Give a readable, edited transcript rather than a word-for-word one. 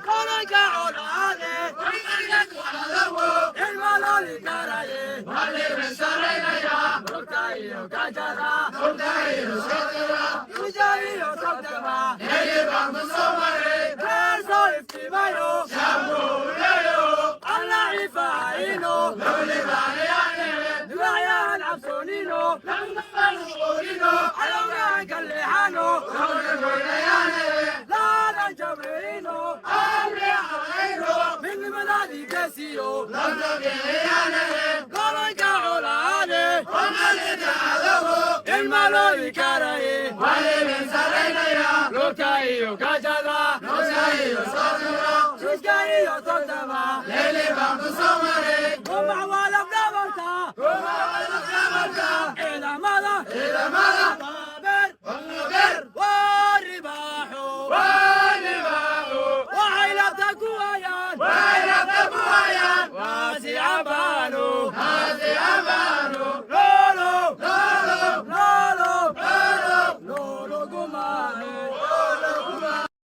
Koronka colaade, ilmalooli karaye, lugta iyo gajada, ija iyo togdaba, reer soo iftiimayo, alla cifaayino, dibacyahan cabsoonino, cadowgaan ka leexano, laadan jabrayno, midnimadaadii geesiyo, koronka colaade, ilmalooli karaye, lugta iyo gajada, jidka iyo togdaba.